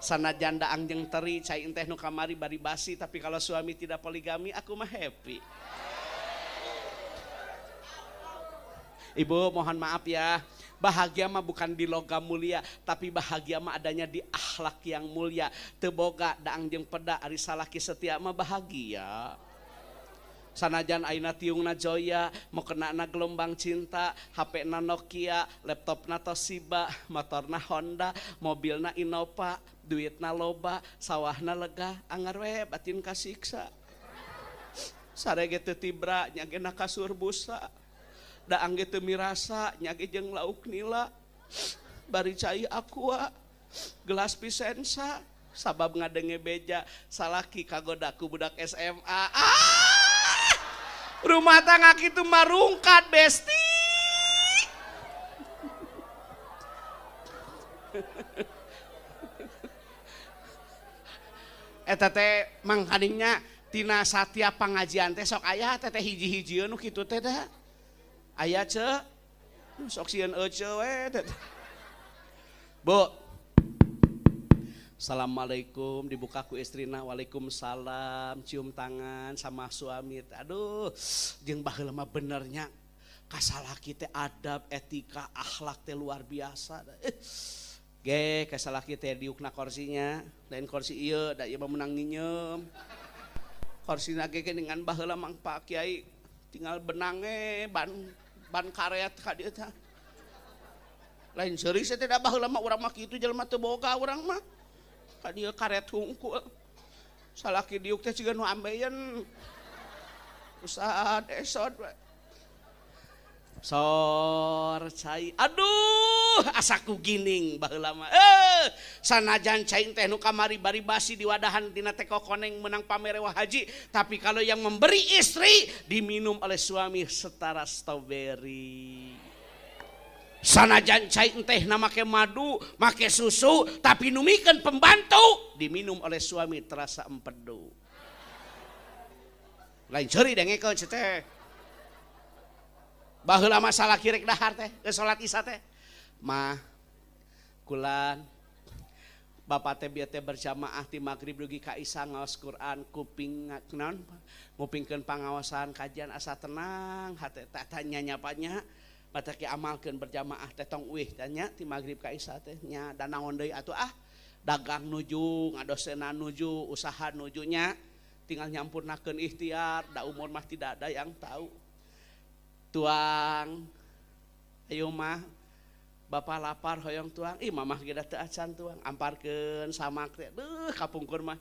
Sanajan daang jeung teri cai teh nu kamari bari basi, tapi kalau suami tidak poligami aku mah happy. Ibu mohon maaf ya, bahagia mah bukan di logam mulia, tapi bahagia mah adanya di akhlak yang mulia. Teu boga daang jeung peda ari salaki setia mah bahagia. Sanajan ayeuna tiungna Joya, mokenana gelombang cinta, HP-na Nokia, laptopna Toshiba, motorna Honda, mobilna Innova, duitna loba, sawahna lega, anggar we batin kasiksa. Sarege teu tibra nya ge na kasur busa. Daang ge teu mirasa nya ge jeung lauk nila. Bari cai aqua, gelas Pisensa, sabab ngadenge beja, salaki kagoda ku budak SMA. Ah! Rumah tangga kitu marungkat besti. Eta teh mangkaningnya tina satiap pangajian teh sok aya teh hiji-hijieun nu kitu teh da. Aya ce, sok sieun ece we teh. Bu. Assalamualaikum, dibuka ku istrina, waalaikumsalam, cium tangan sama suami. Aduh, jeung baheula mah benernya kasalaki teh adab, etika, akhlak teh luar biasa. Ge, kasalaki teh diukna korsinya, lain korsi ieu, da ieu mah menang nginyeum. Korsina ge dengan baheula mang Pak Kiai tinggal benange ban karet ka dieu tah. Lain seuri teh da baheula mah urang mah kitu jelema teu boga urang mah. Dia karet hungkul salaki diuk teh ciga nu ambeien usaha esod sor cai aduh asaku gining baheula mah sanajan cai teh nu kamari bari basi di wadahan tina teko koneng menang pamerewah haji, tapi kalau yang memberi istri diminum oleh suami setara strawberry. Sanajan cai teh na make madu, make susu, tapi numikeun pembantu diminum oleh suami terasa empedu. Lain ceuri dengekeun teh. Baheula mah salaki rek dahar teh, geus salat isya teh. Mah kulan bapak teh bieu teh berjamaah ti magrib dugi ka isya ngaos Quran kuping naon ngupingkeun pangaosan kajian asa tenang hate teh nyanyapanya. Bataki amalkeun berjamaah teh tong uih tanya ti magrib ka isya teh nya da naon deui atuh ah dagang nuju ngadosena nuju usaha nuju nya tinggal nyampurnakeun ikhtiar da umur mah tidak ada yang tahu. Tuang ayo mah bapak lapar hoyong tuang ih mamah ge da teu acan tuang amparkeun samak teh deuh kapungkur mah